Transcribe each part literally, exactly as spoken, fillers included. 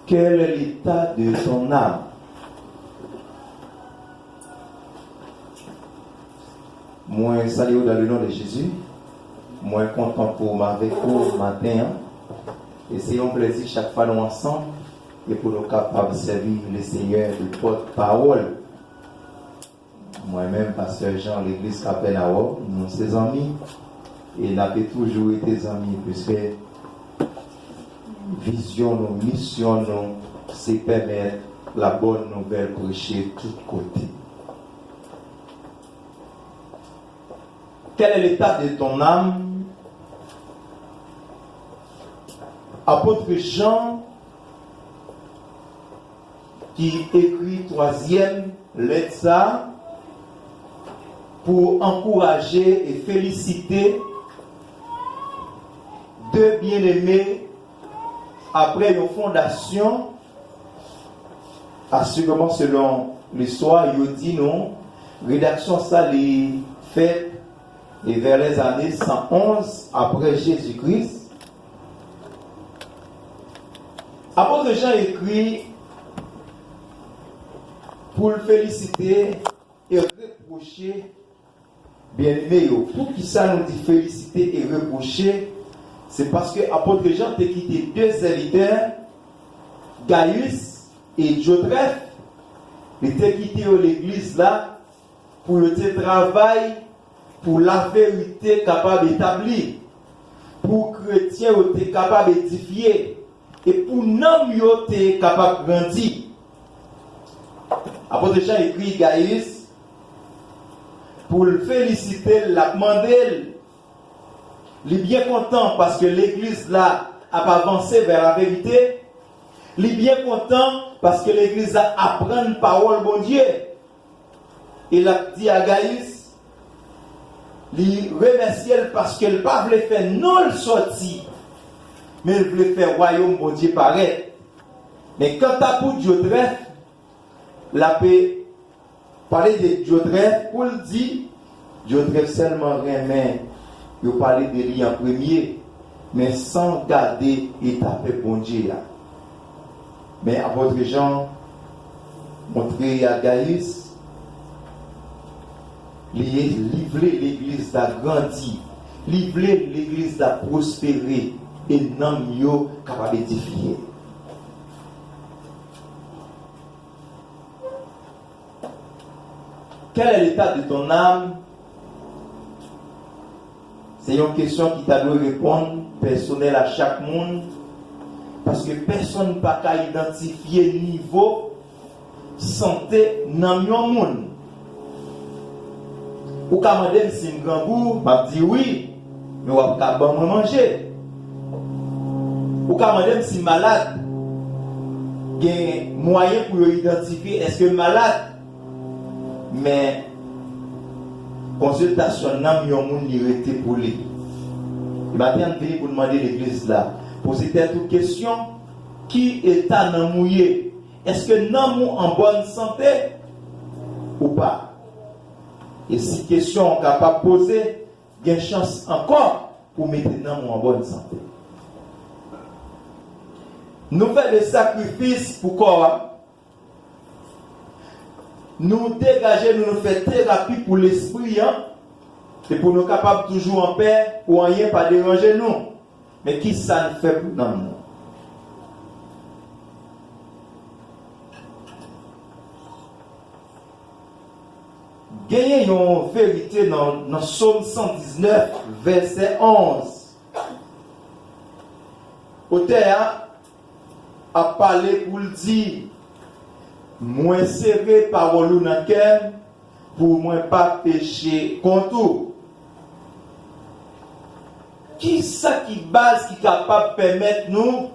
Quel est l'état de ton âme? Mwen salye w dans le nom de Jésus. Mwen kontan pou m avèk ou maten an. E se yon plèzi chak fwa nou ansanm e pou nou kapab sèvi Lesenyè de pòtpawòl. Mwen menm, Pastè Jean, legliz Kapènawòm, nou se zanmi. E n ape toujou rete zanmi, piske vizyon nou, misyon nou, se pèmèt la bonne nouvelle preche tout kote. Quel est l'état de ton âme? Apot Jan ki ekri twazyèm lèt sa a pou ankouraje e felisite de byeneme apre yon fondasyon, asireman selon listwa, yo di nou, redaksyon sa li fèt e vè lèzane san onz apre Jezi Kris. Apot Jan ekri pou l felisite e repwoche byeneme yo. Poukisa nou di felisite e repwoche? Se paske Apot Jan te kite de sèvitè, Gayis e Dyotrèf. Li te kite yo legliz la pou yo te travay pou laverite kapab etabli, pou kretyen yo te kapab edifye, e pou nanm yo te kapab grandi. Apot Jan ekri Gayis pou l felisite l, l ap mande l. Li byen kontan paske legliz la ap avanse vè laverite. Li byen kontan paske legliz la aprann pawòl Bondye. E l ap di a Gayis, li remèsye l paske l pa vle fè non l sòti, men l vle fè wayòm Bondye parèt. Men kanta pou Dyotrèf, l ape pale de Dyotrèf pou l di, Dyotrèf sèlman renmen yo pale de li an premye, men san gade eta pèp Bondye a. Men Apot Jan montre a Gayis, li, li vle legliz la grandi, li vle legliz la pwospere, e nanm yo kapab edifye. Quel est l'état de ton âme? Se yon kesyon ki ta dwe reponn pèsonèl a chak moun, paske pèsonn pa ka idantifye nivo sante nanm yon moun. Ou ka mande m si m grangou, m ap di wi, men w ap ka ban mwen manje. Ou ka mande m si m malad, gen mwayen pou yo idantifye èske m malad, men konsiltasyon nanm yon moun li rete pou li. E maten an, n vini pou n mande legliz la, poze tèt ou kesyon, ki eta nanm ou ye? Èske nanm ou an bòn sante ou pa? E si kesyon an kapab poze, gen chans ankò pou mete nanm ou an bòn sante. Nou fè de sakrifis pou kò a. Nou degaje nou, nou fè terapi pou lespri an, e pou nou kapab toujou anpè, pou anyen pa deranje nou. Men ki sa n fè pou nanm nou? Genyen yon verite nan, nan Sòm san diznèf, vèsè onz. Otè a ap pale pou l di, mwen sere pawòl ou nan kè m, pou mwen pa peche kont ou. Ki sa ki baz ki kapab pèmèt nou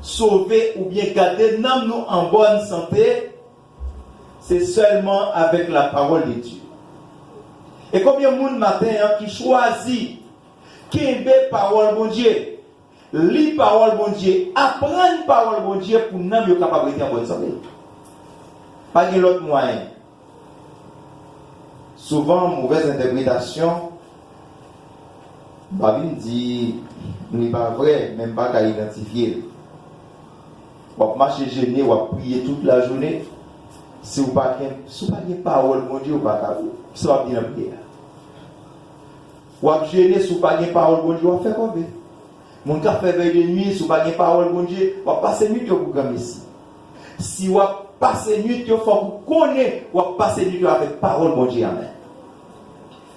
sove oubyen gade nanm nou an bòn sante? Se sèlman avèk la parole de Dieu. E konbyen moun maten an ki chwazi kenbe pawòl Bondye, li pawòl Bondye, aprann pawòl Bondye pou nanm yo kapab rete an bòn sante? Pa gen lòt mwayen. Souvan, movèz entèpretasyon, m pa vin di li pa vrè, men m pa ka idantifye l. W ap mache jene, w ap priye tout lajounen. Si w pa gen, si w pa gen pawòl Bondye, w pa ka viv. Sa w ap di nan priyè a? W ap jene, si w pa gen pawòl Bondye, w ap fè kòve. Moun k ap fè vèy de nwi, si w pa gen pawòl Bondye, w ap pase nwit yo pou granmesi. Si w ap pase nwit yo, fòk ou konnen w ap pase nwit yo avèk pawòl Bondye an men.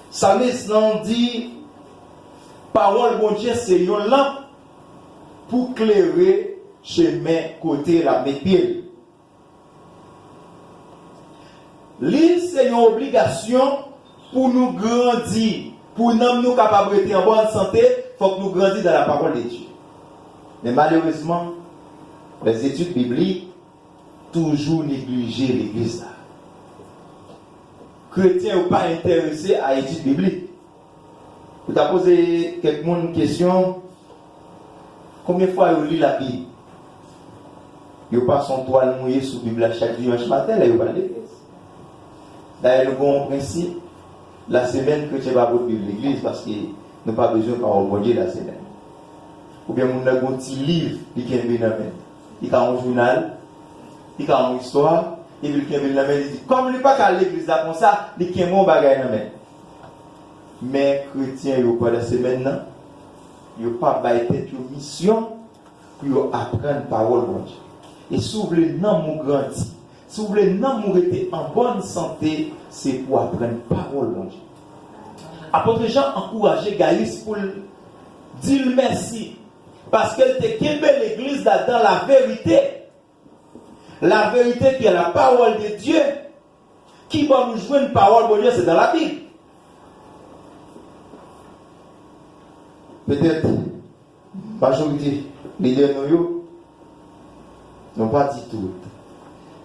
Salmis lan di, pawòl Bondye se yon lanp pou klere chemen kote l ap met pye l. Li se yon obligasyon pou nou grandi, pou nanm nou kapab rete an bòn sante, fòk nou grandi dans la parole de Dieu. Men malerezman, les études bibliques toujou neglije legliz la. Kretyen yo pa enterese a etid biblik. Ou ta poze kèk moun kesyon, konbyen fwa yo li Labib? Yo pase yon twal mouye sou Bib la chak dimanch maten lè yo pral legliz. Dayè, nou gen yon prensip, lasemèn, kretyen pa pot Bib legliz paske nou pa bezwen pawòl Bondye lasemèn. Oubyen moun nan gen yon ti liv li kenbe nan men l. Li ka yon jounal, li ka yon istwa, epi li kenbe l nan men l, li di, kòm li pa ka al legliz la konsa, li kenbe yon bagay nan men l. Men kretyen yo pandan semèn nan, yo pa bay tèt yo misyon pou yo aprann pawòl Bondye. E si w vle nanm ou grandi, si w vle nanm ou rete an bòn sante, se pou w aprann pawòl Bondye. Apot Jan ankouraje Gayis pou l di l mèsi, paske l te kenbe legliz la dans la vérité. La vérité qui est la parole de Dieu, ki ban nou jwenn pawòl Bondye, se dans la Bible. Petèt, majorite lidè nou yo, nou pa di tout,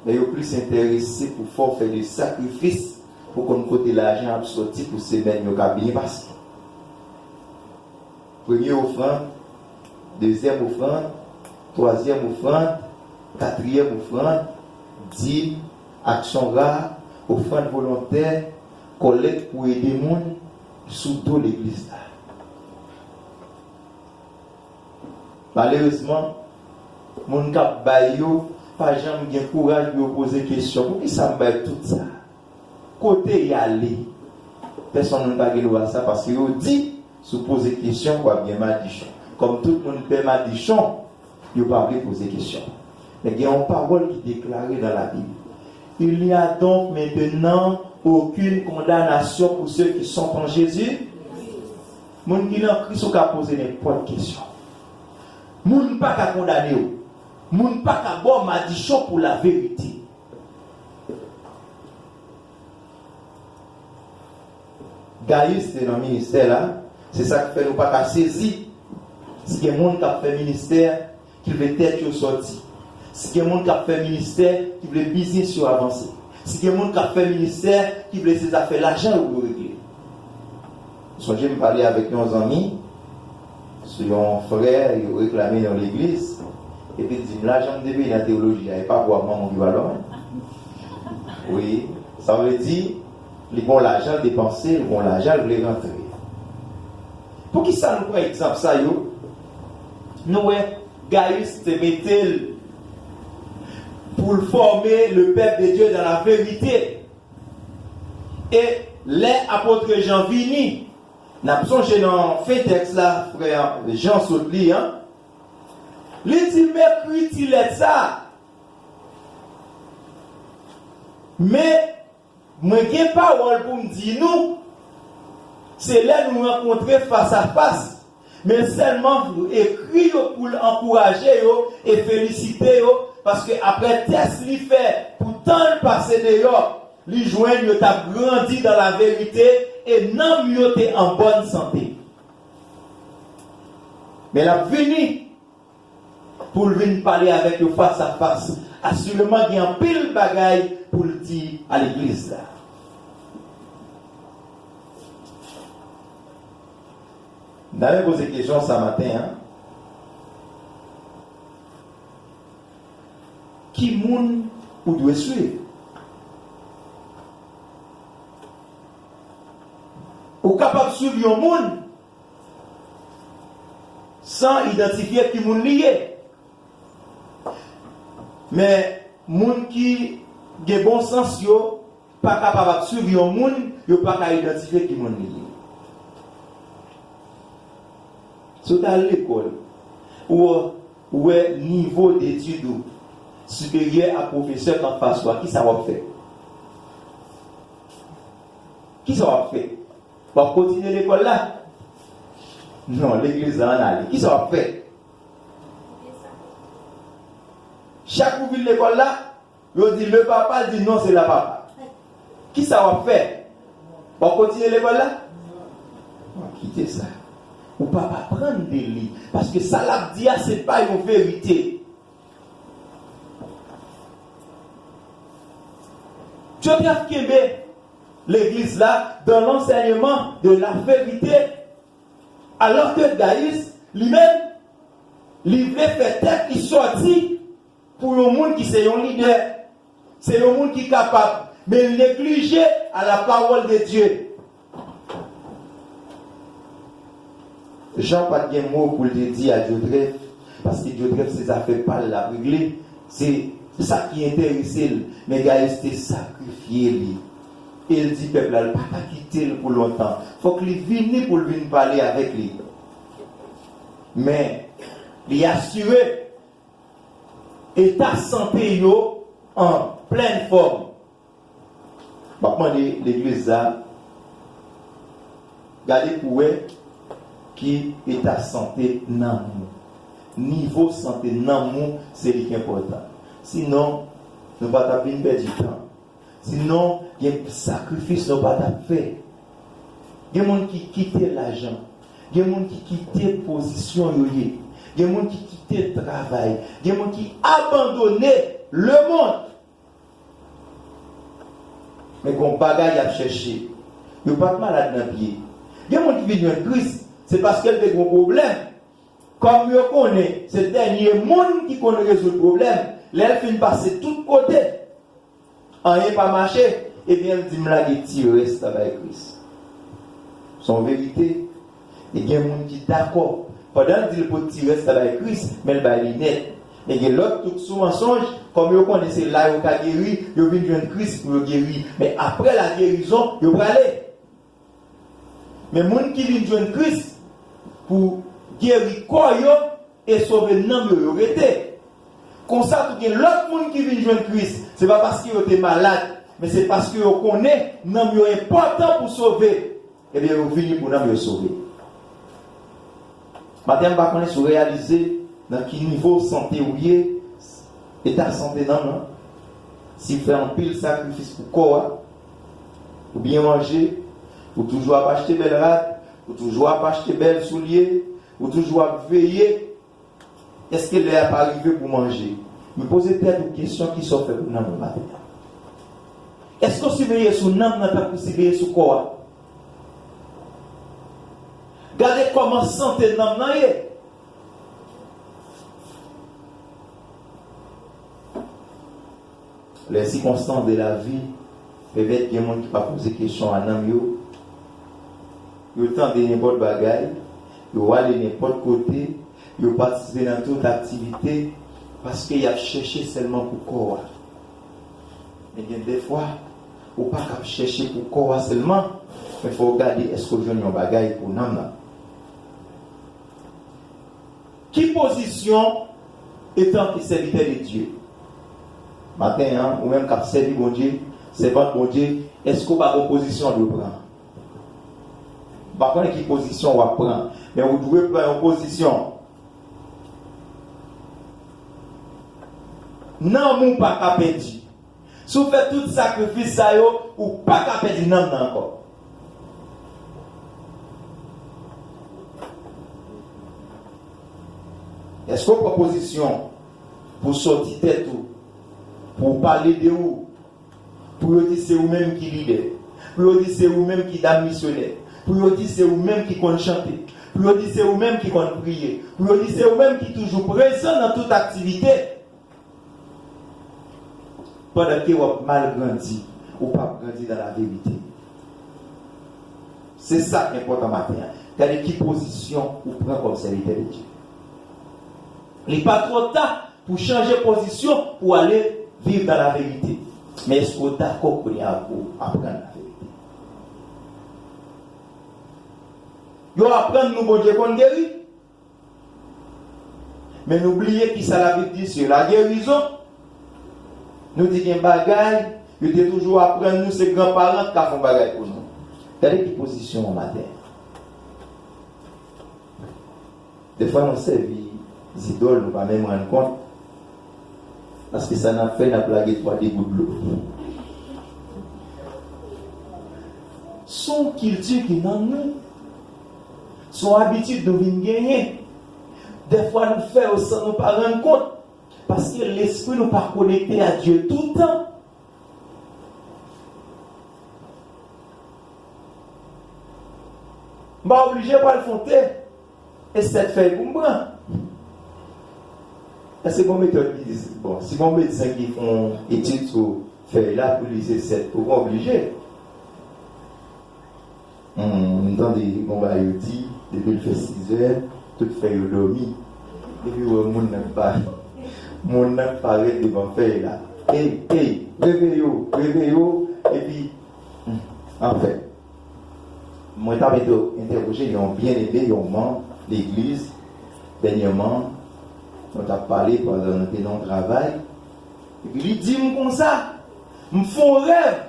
men yo plis enterese pou fè w fè de sakrifis pou konn kote lajan ap sòti pou semèn yo ka byen pase. Premye ofrann, dezyèm ofrann, twazyèm ofrann, katriyèm ofrann, dim, aksyon ra, ofrann volontè, kòlèk pou ede moun sou do legliz la. Malerezman, moun k ap bay yo pa janm gen kouraj pou yo poze kesyon, poukisa m bay tout sa? Kote y ale? Pèsonn moun pa gen dwa sa, paske yo di, si w poze kesyon, w ap gen madichon. Kòm tout moun pè madichon, yo pa vle poze kesyon. Men gen yon pawòl ki deklare nan Labib, il n'y a donc maintenant aucune condamnation pour ceux qui sont en Jésus. Moun ki nan Kris, ou ka poze nenpòt kesyon. Moun pa ka kondane w. Moun pa ka ba w madichon pou laverite. Gayis te nan ministè la, se sa k fè nou pa ka sezi si gen moun k ap fè ministè ki vle tèt yo sòti, si gen moun k ap fè ministè ki vle biznis yo avanse, si gen moun k ap fè ministè ki vle se zafè lajan yo pou yo regle. Sonje m pale avèk yon zanmi, sou yon frè yo reklame nan legliz, epi l di m, lajan m te peye nan teyoloji a, e pa pou ap manman ki pa lòm. Wi, sa vle di, li gon lajan l depanse, li gon lajan l vle rantre. Poukisa nou pran egzanp sa yo? Nou wè Gayis te mete l pou l fòme le peuple de Dieu dans la vérité. E lè apot Jan vini, n ap sonje nan fen tèks la, frè Jan sot li an, li di, m ekri ti lèt sa a, men mwen gen pawòl pou m di nou, se lè nou rankontre fas a fas, men sèlman ekri yo pou l ankouraje yo e felisite yo, paske aprè tès li fè pou tan l pase deyò, li jwenn yo t ap grandi dans la vérité e nanm yo te an bòn sante. Men l ap vini pou l vin pale avèk yo fas a fas. Asireman, gen anpil bagay pou l di a legliz la. M ta renmen poze kesyon sa maten an. Ki moun ou dwe swiv? Ou kapab swiv yon moun san idantifye ki moun li ye. Men, moun ki gen bon sans yo pa kapab ap swiv yon moun yo pa ka idantifye ki moun li ye. Si w ta al lekòl, ou, ou wè nivo detid ou siperyè a pwofesè k anfas ou a, kisa w ap fè? Kisa w ap fè? W ap kontinye lekòl la? Non, legliz la ann ale. Kisa w ap fè? Chak ou vin lekòl la, yo di le papa, l di non, se la papa. Kisa w ap fè? W ap kontinye lekòl la? W ap kite sa. Ou p ap aprann de li. Paske sa l ap di a, se pa yon verite. Joseph kenbe legliz la dans l'enseignement de la vérité, alò ke Gayis, li menm, li vle fè tèt li sòti pou yon moun ki se yon lidè, se yon moun ki kapab, men l neglije a la parole de Dieu. Jan pa t gen mo pou l te di a Dyotrèf, paske Dyotrèf se zafè pa l l ap regle, se sa ki enterese l. Men Gayis te sakrifye li. E l di pèp la, l pa ka kite l pou lontan. Fòk li vini pou l vin pale avèk li. Men, li asire eta sante yo an plèn fòm. M ap mande legliz la, gade pou wè ki eta sante nanm ou. Nivo sante nanm ou, se li ki enpòtan. Sinon, nou pa t ap vin pèdi tan. Sinon, gen sakrifis nou pa t ap fè. Gen moun ki kite lajan. Gen moun ki kite pozisyon yo ye. Gen moun ki kite travay. Gen moun ki abandone lemonn. Men gen yon bagay y ap chèche. Yo pa t malad nan pye. Gen moun ki vin jwenn Kris, se paske l te gen yon pwoblèm. Kòm yo konnen se dènye moun ki konn rezoud pwoblèm, lè l fin pase tout kote, anyen pa mache, ebyen, l di, "M lage ti rès la bay Kris." Se yon verite. E gen moun ki dakò. Pandan l di l pot ti rès la bay Kris, men l bay li nèt. Men gen lòt tou k sou mansonj, kòm yo konnen se la yo ka geri, yo vin jwenn Kris pou yo geri. Men aprè la gerizon, yo prale. Men moun ki vin jwenn Kris pou geri kò yo e sove nanm yo, yo rete. Konsa tou gen lòt moun ki vin jwenn Kris, se pa paske yo te malad, men se paske yo konnen nanm yo enpòtan pou sove. Ebyen, yo vini pou nanm yo sove. Maten an, m pa konnen si w reyalize nan ki nivo sante ou ye, eta sante nanm lan. Si w fè anpil sakrifis pou kò a, ou byen manje, ou toujou ap achte bèl rad, ou toujou ap achte bèl soulye, ou toujou ap veye, èske lè a pa rive pou manje? Men poze tèt ou kesyon, kisa w fè pou nanm ou maten an? Èske w siveye sou nanm nan tankou w siveye sou kò a? Gade kòman sante nanm nan ye. Les circonstances de la vie pèmèt gen moun ki pa poze kesyon a nanm yo. Yo tande nenpòt bagay, yo ale nenpòt kote, yo patisipe nan tout aktivite, paske y ap chèche sèlman pou kò a. Men gen dèfwa, ou pa ka ap chèche pou kò a sèlman, men fò w gade èske w jwenn yon bagay pou nanm nan. Ki pozisyon etanke sèvitè de Dye? Maten an, ou menm k ap sèvi Bondye, sèvant Bondye, èske w pa gen yon pozisyon w dwe pran? M pa konnen ki pozisyon w ap pran, men ou dwe pran yon pozisyon. Nanm ou pa ka pèdi. Si w fè tout sakrifis sa yo, ou pa ka pèdi nanm nan ankò. Èske w pran pozisyon pou w sòti tèt ou, pou w pale de ou, Pou yo di se ou menm ki lidè. Pou yo di se ou menm ki dam misyonè. Pou yo di se ou menm ki konn chante. Pou yo di se ou menm ki konn priye. Pou yo di se ou menm ki toujou prezan nan tout aktivite. Pandan ke w ap mal grandi, ou p ap grandi nan laverite. Se sa k enpòtan maten an. Gade ki pozisyon ou pran kòm sèvitè de Dye. Li pa twò ta pou chanje pozisyon pou ale viv nan laverite. Men èske w dakò kounye a pou aprann laverite? Yo aprann nou Bondye konn geri. Men nou bliye kisa Labib di sou la gerizon. Nou di gen bagay, yo te toujou aprann nou se granparan k ka fè yon bagay pou nou. Gade ki pozisyon w maten. Defwa nou sèvi zidòl, nou pa menm rann kont. Paske sa n ap fè, n ap lage twa de gout dlo. Se yon kilti ki nan nou. Se yon abitid nou vin genyen. Defwa nou fè yo san nou pa rann kont. Paske lespri nou pa konekte a Dye toutan. M pa oblije pral fè yon te. E sèt fèy pou m pran. Èske gon metòd ki di, bon, si gon medsen ki fè yon etid sou fèy la, pou li se sèt, ou pa oblije. Hmm, m tande gon bagay yo di, depi l fè sizè, tout fèy yo dòmi. Epi w wè moun nan pa, moun nan parèt devan fèy la. Ey, ey, reveye w, reveye w, epi, hmm, anfen. Mwen t ap entè-, entèwoje yon byeneme, yon manm legliz, dènyèman, mwen t ap pale pandan nou te nan yon travay, epi li di m konsa, m fè yon rèv,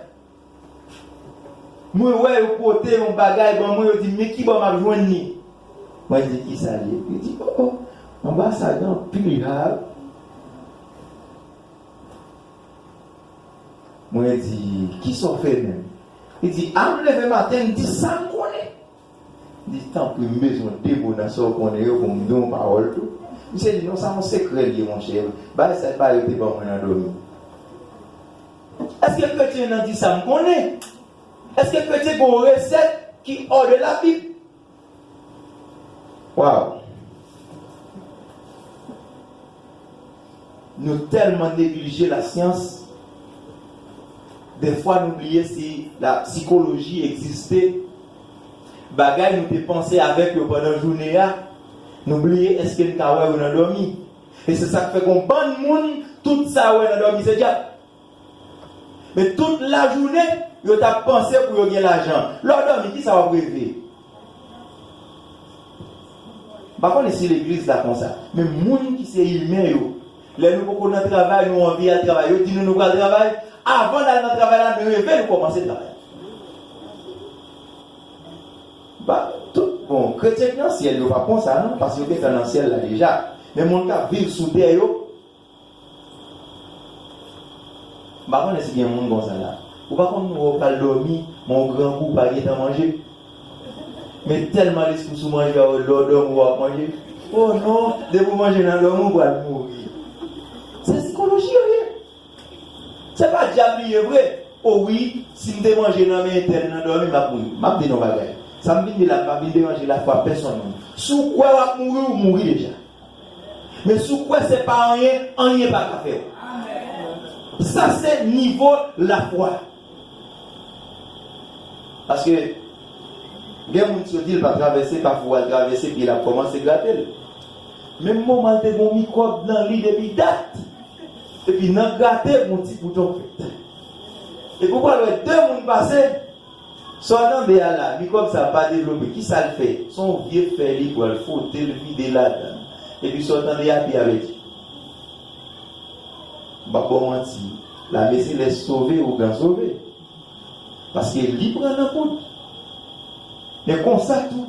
mwen wè yo pote yon bagay ban mwen, yo di m, men kibò m ap jwenn li? Mwen di, kisa l ye? Li di, o, o, anba sa gen anpil rad. Mwen di, kisa w fè menm? Li di, a m leve maten, m di sa m konnen. M di, tanpri, m bezwen de mo nan sa w konnen yo pou m di yon pawòl tou. Misye di, non, sa yon sekrè l ye, monchè. Bagay sa, bagay yo te ban mwen nan dòmi. Èske kretyen nan di sa m konnen? Èske kretyen gen yon resèt ki hors de la Bible? Waw! Nou tèlman neglije lasyans, dèfwa nou bliye si la sikoloji egziste. Bagay nou te panse avèk yo pandan jounen an, nou bliye èske n ka wè yo nan dòmi. E se sa k fè gon bann moun, tout sa yo wè nan dòmi se dyab. Men tout lajounen, yo t ap panse pou yo gen lajan. Lè w dòmi, kisa w ap reve? M pa konnen si legliz la konsa, men moun ki se imen yo, lè nou poko nan travay, nou anvi al travay, yo di nou nou pral travay, avan n al nan travay la, nou reve, nou kòmanse travay. Ba, tout, bon, kretyen k nan syèl yo pa konsa, non, paske yo gentan nan syèl la deja. Men moun k ap viv sou tè yo, M pa konnen si gen moun konsa la. Ou pa konn wè w pral dòmi, men w grangou, w pa gentan manje. Men tèlman lespri sou manje a, lè w dòmi, w ap manje. O non, depi w manje nan dòmi, w pral mouri. Se sikoloji yo ye. Se pa dyab li ye vre. O wi, si m te manje nan men entèl nan dòmi, m ap mouri. M ap di nou yon bagay. Sa m vin di la, m pa vin deranje lafwa pèsonn moun. Si w kwè w ap mouri, ou mouri deja. Men si w kwè se pa anyen, anyen pa ka fè w. Sa se nivo lafwa. Paske gen moun, si yo di l pa travèse, pafwa w al travèse, pye l ap kòmanse grate l. Menm moman l te gen yon mikwòb nan li depi dat. Epi nan grate, yon ti bouton fèt. Epi w pral wè de moun pase, sa w tande a la, mikwòb sa a pa devlope. Kisa l fè? Se yon vye fèy li pran, l fwote, l vide ladan l. Epi sa w tande a, pi avèti. M p ap ba w manti, lame selès sove, ougan sove. Paske li pran nan koud. Men konsa tou,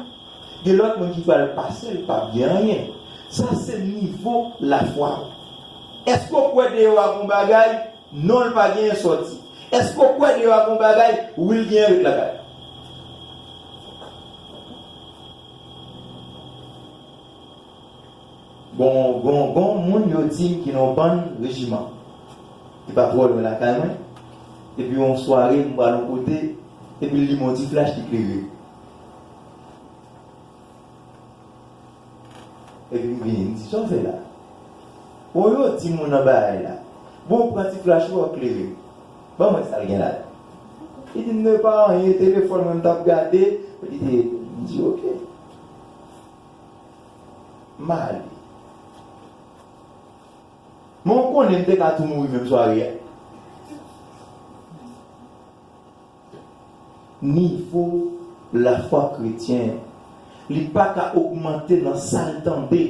gen lòt moun ki pral pase, l p ap gen anyen. Sa se nivo lafwa w. Èske w kwè deyò a gon bagay? Non, l pa genyen sòti. Èske w kwè deyò a gon bagay? Wi, l genyen ret lakay. Gon, gon, gon moun yo di m ki nan yon bann rejiman ki pa twò lwen lakay mwen. Epi yon sware, m pral yon kote, epi l limen yon ti flach ki klere. Epi m vini, m di, "Sa w fè la?" "Bon, yo di moun nan bagay la. Bon, pran ti flach ou, w ap klere. Ban mwen sa l gen la." Li di m, "Non, pa anyen, telefòn mwen m t ap gade." Li di, m di, "Oke." M ale. Men w konnen m te ka tou mouri menm sware a. Nivo lafwa kretyen, li pa ka ogmante nan sa l tande,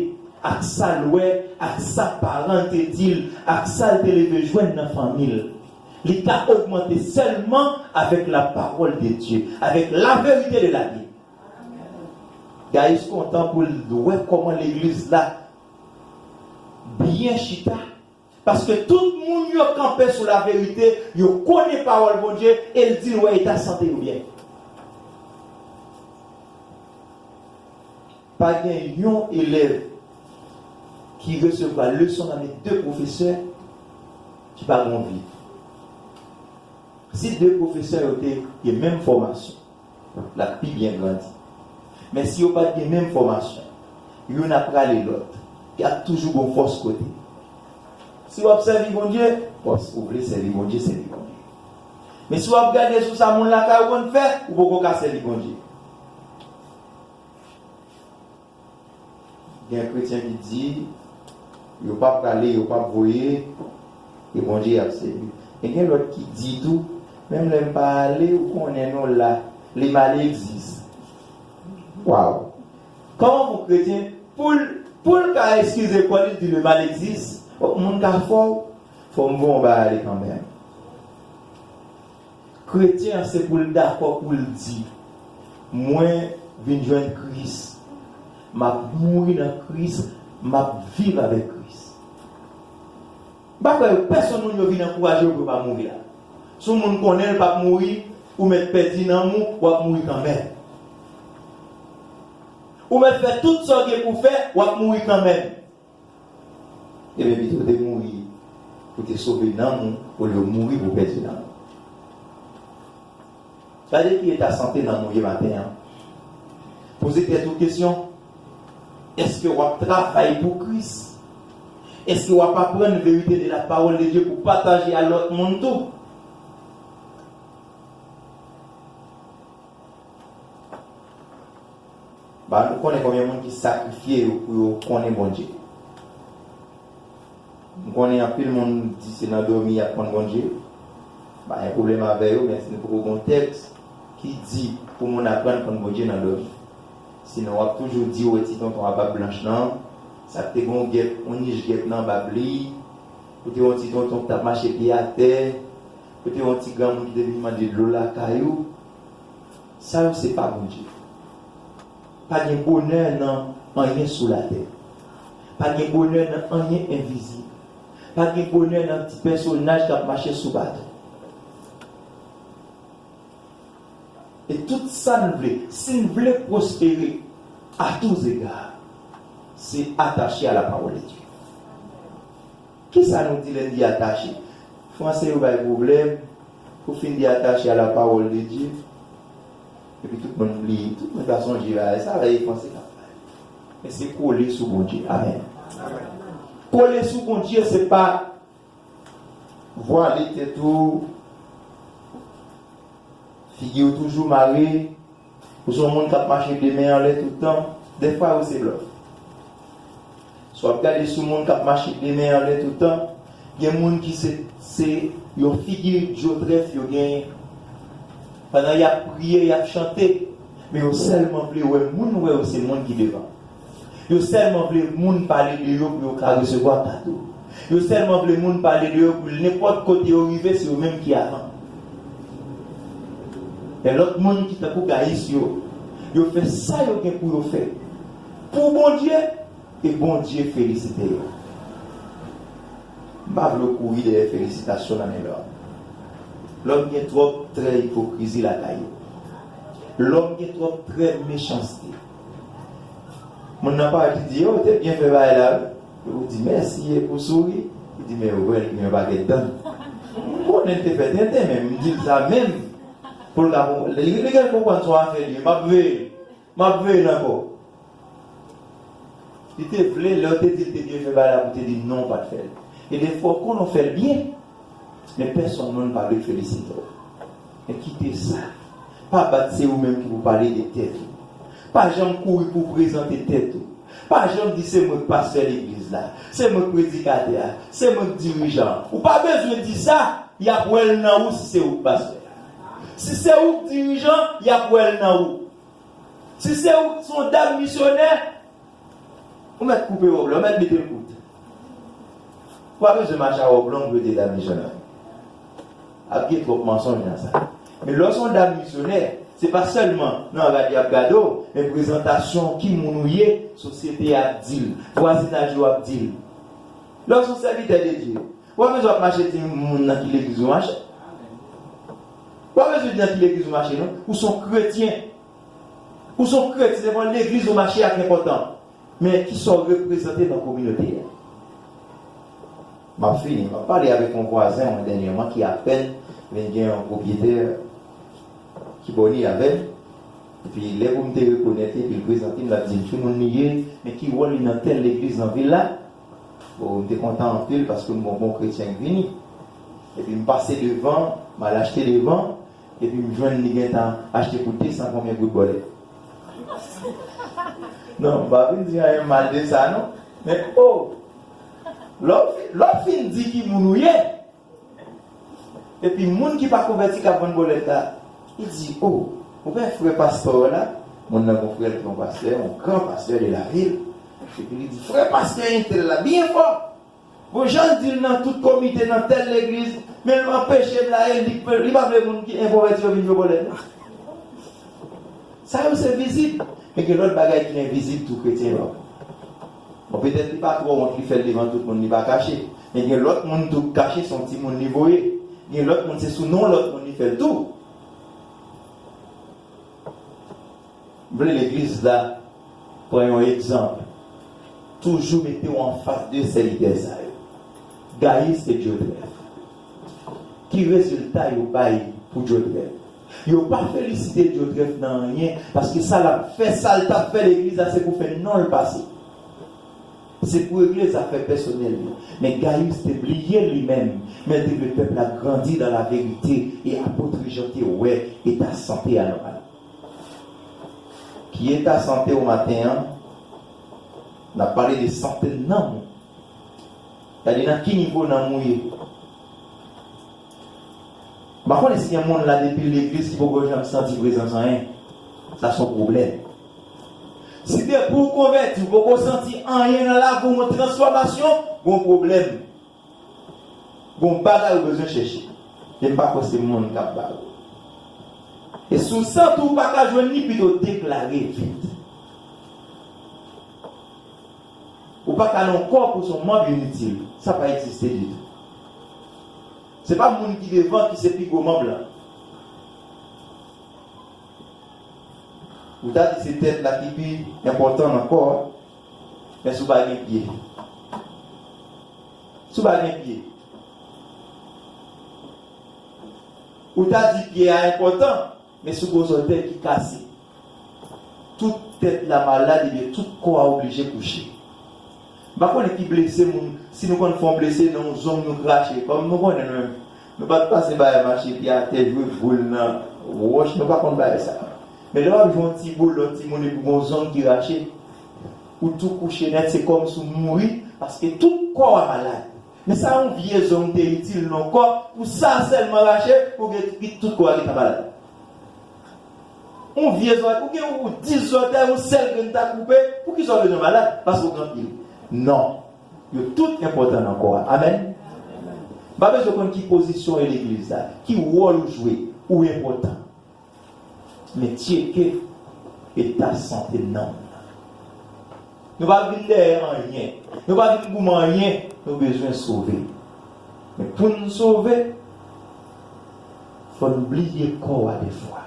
ak sa l wè, ak sa paran l te di l, ak sa l te leve jwenn nan fanmi l. Li ka ogmante sèlman avèk la parole de Dieu, avec la vérité de la Bible. Gayus kontan pou l wè kòman legliz la byen chita. Paske tout moun yo kanpe sou laverite, yo konnen pawòl Bondye, e l di l wè eta sante yo byen. Pa gen yon elèv ki resevwa leson nan men de pwofesè ki pa gen yon vi. Si de pwofesè yo te gen menm fòmasyon, l ap pi byen grandi. Men si yo pa t gen menm fòmasyon, youn ap rale lòt, y ap toujou gon fòs kote. Si w ap sèvi Bondye, w ap, ou vle sèvi Bondye, sèvi Bondye. Men si w ap gade sou sa moun lakay ou konn fè, ou poko ka sèvi Bondye. Gen kretyen ki di, yo p ap prale, yo p ap voye, e Bondye y ap sèvi. E gen lòt ki di tou, menm lè m pa ale, ou konnen non la, le mal existe. Waw! Kòman pou kretyen, pou l, pou l ka eskize kò l, li di le mal existe? Fòk moun ka fò w, fò m voye w ba ale kanmenm. Kretyen an se pou l dakò pou l di, "Mwen vin jwenn Kris, m ap mouri nan Kris, m ap viv avèk Kris." M pa kwè pèsonn moun yo vin ankouraje w pou yo pa mouri la. Si yon moun konnen l p ap mouri, ou mèt pèdi nanm ou, w ap mouri kanmenm. Ou mèt fè tout sa w gen pou w fè, w ap mouri kanmenm. Ebyen, pito w te mouri pou w te sove nanm ou, olye w mouri pou w pèdi nanm ou. Gade ki eta sante nanm ou ye maten an. Poze tèt ou kesyon, èske w ap travay pou Kris? Èske w ap aprann verite de la parole de Dieu pou pataje a lòt moun tou? Ba, nou konnen konbyen moun ki sakrifye yo pou yo konnen Bondye. M konnen anpil moun di se nan dòmi y ap konn Bondye. Pa gen pwoblèm avè yo, men si nou poko gon tèks ki di pou moun aprann konn Bondye nan dòmi. Sinon, w ap toujou di, "Ou wè ti tonton a bab blanch lan, sa k te gen yon gèp, yon nich gèp nan bab li, ou te yon ti tonton ki t ap mache pye atè, ou te yon ti granmoun ki te vin mande dlo lakay ou." Sa yo se pa Bondye. Pa gen bonè nan anyen sou latè. Pa gen bonè nan anyen envizib. Pa gen bonè nan ti pèsonaj k ap mache sou baton. E tout sa n vle, si n vle pwospere, à tous égards, se atache à la parole de Dieu. Kisa nou di lè n di atache? Franse yo bay pwoblèm pou fin di attaché à la parole de Dieu. Epi tout moun bliye, tout moun pa sonje bagay sa, e franse k ap pale. Men se kole sou Bondye. Amèn. Kole sou Bondye, se pa vwale tèt ou, figi w toujou mare, ou se yon moun k ap mache de men anlè tout tan, dèfwa yo se blòf. Si w ap gade sou moun k ap mache de men anlè tout tan, gen moun ki se, se yon figi dyotrèf yo genyen. Pandan y ap priye, y ap chante, men yo sèlman vle wè moun wè yo se moun ki devan. Yo sèlman vle moun pale de yo pou yo ka resevwa kado. Yo sèlman vle moun pale de yo pou nenpòt kote yo rive, se yo menm ki avan. Men lòt moun ki tankou Gayis yo, yo fè sa yo gen pou yo fè pou Bondye, e Bondye felisite yo. M pa vle w kouri dèyè felisitasyon nan men lòm. Lòm gen twòp trè ipokrizi lakay yo. Lòm gen twòp trè mechanste. Moun nan parèt, li di, "Yo, ou te byen fè bagay la, wi." Ou di, "Mèsi," epi w souri. Li di, "Men yo vre, li gen yon pakèt dan." Konnen l te fè tenten, men m di l sa menm. Pou l ka konprann. Li, li gen konprann se yon afè li ye. M ap veye l. M ap veye l ankò. Li te vle, lè w te di l te byen fè bagay la, pou te di non, w pa t fè l. E defwa, w konnen w fè l byen, men pèsonn moun pa vle felisite w. Men kite sa. Pa bat se ou menm ki pou pale de tèt ou. Pa janm kouri pou w prezante tèt ou. Pa janm di se mwen k pastè legliz la, se mwen k predikatè a, se mwen k dirijan an. Ou pa bezwen di sa, y ap wè l nan ou si se ou k pastè a. Si se ou k dirijan, y ap wè l nan ou. Si se ou, se yon dam misyonè, ou mèt koupe wòb la, ou mèt mete l kout. Ou pa bezwen mache a wòb long pou yo te dam misyonè. Ap gen twòp mansonj nan sa. Men lè w se yon dam misyonè, se pa sèlman nan radyo y ap gade w, men prezantasyon w, ki moun ou ye, sosyete a ap di l, vwazinaj ou ap di l. Lè w se yon sèvitè de Dye, ou pa bezwen ap mache di moun nan ki legliz ou mache. Ou pa bezwen di nan ki legliz ou mache, non. Ou se yon kretyen. Ou se yon kretyen, se pa legliz ou mache a ki enpòtan, men kisa w reprezante nan kominote a. M ap fini, m ap pale avèk yon vwazen mwen dènyèman ki apèn vin gen yon pwopyetè ki bòne avè m. Epi lè pou m te rekonèt li, epi l prezante m, l ap di m ki moun li ye, men ki wòl li nan tèl legliz nan vil la. Bon, m te kontan anpil paske m wè yon bon kretyen k vini. Epi m pase devan, m al achte devan, epi m jwenn li gentan achte pou de san konbyen goud bòlèt. Non, m pa vin di anyen mal de sa, non. Men, o, lè w fi-, lè w fin di ki moun ou ye, epi moun ki pa konvèti k ap vann bòlèt la, li di, o, ou wè frè pastè w la, moun nan gon frè l ki yon pastè, yon gran pastè de la vil. Epi li di, frè pastè entèl la, byen fò. Bon, jan l di l nan tout komite, nan tèl legliz, men l anpeche m la, e li, li pa vle moun ki enkonvèti yo vin jwe bòlèt, non. Sa yo se vizib. Men gen lòt bagay ki envizib tou kretyen yo. Bon, petèt li pa twò wont, li fè l devan tout moun, li pa kache. Men gen lòt moun tou k kache, se yon timoun li voye. Gen lòt moun, se sou non lòt moun li fè l tou. M vle legliz la pran yon egzanp. Toujou mete w anfas de sèvitè sa yo. Gayis e Dyodrèf. Ki rezilta yo bay pou Dyodrèf? Yo pa felisite Dyodrèf nan anyen, paske sa l ap fè, sa l t ap fè legliz la, se pou fè non l pase. Se pou regle zafè pèsonèl li. Men Gayis te bliye li menm, men l te vle pèp la grandi dans la vérité, e apot Jan te wè eta sante a nan pale. Ki eta sante w maten an? N ap pale de sante nanm ou. Gade nan ki nivo nanm ou ye. M pa konnen si gen moun la depi legliz ki poko janm santi prezans anyen. Sa se yon pwoblèm. Si depi w konvèti, w poko santi anyen nan lavi w, yon transfòmasyon, gon pwoblèm. Gon bagay ou bezwen chèche. E m pa kwè se moun k ap ba ou. E si w santi w pa ka jwenn li, pito deklare vit. Ou pa ka nan yon kò pou se yon manm initil. Sa pa egziste ditou. Se pa moun ki devan ki se pi gwo manm lan. Ou ta di se tèt la ki pi enpòtan nan kò a, men si w pa gen pye. Si w pa gen pye. Ou ta di pye a enpòtan, men si w gen zòtèy ki kase. Tout tèt la malad, ebyen tout kò a oblije kouche. M pa konnen ki blese moun, si nou konn fè yon blese nan yon zong nou krache, kòm nou konnen nou menm. Nou pa t pase bagay mache pye atè, jwe boul nan wòch, nou pa konn bagay sa. Men lè w ap jwe yon ti boul, yon timoun epi gon zong ki rache, ou tou kouche nèt, se kòmsi w mouri, paske tout kò a malad. Men sa yon vye zong te itil nan kò, pou sa sèlman rache, pou gen tout kò a gentan malad. Yon vye zòtèy, ou gen ou dis zòtèy, yon sèl grenn ta koupe, poukisa w bezwen malad? Paske w gen anpil. Non. Yo tout enpòtan nan kò a. Amèn. M pa bezwen konn ki pozisyon w ye legliz la, ki wòl ou jwe, ou enpòtan. Men tcheke eta sante nanm nan. Nou pa vin dèyè anyen. Nou pa vin goumen anyen. Nou bezwen sove. Men pou n sove, fò n bliye kò a defwa.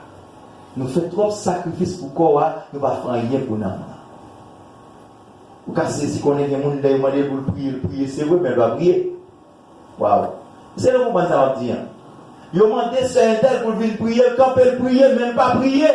Nou fè twòp sakrifis pou kò a, nou pa fè anyen pou nanm nan. Ou ka sezi konnen gen moun lè yo mande l pou l priye, l priye, se vre, men l pa priye. Waw. Èske nou konprann sa m ap di an? Yo mande sè entèl pou l vin priye, l kanpe, l priye, men l pa priye.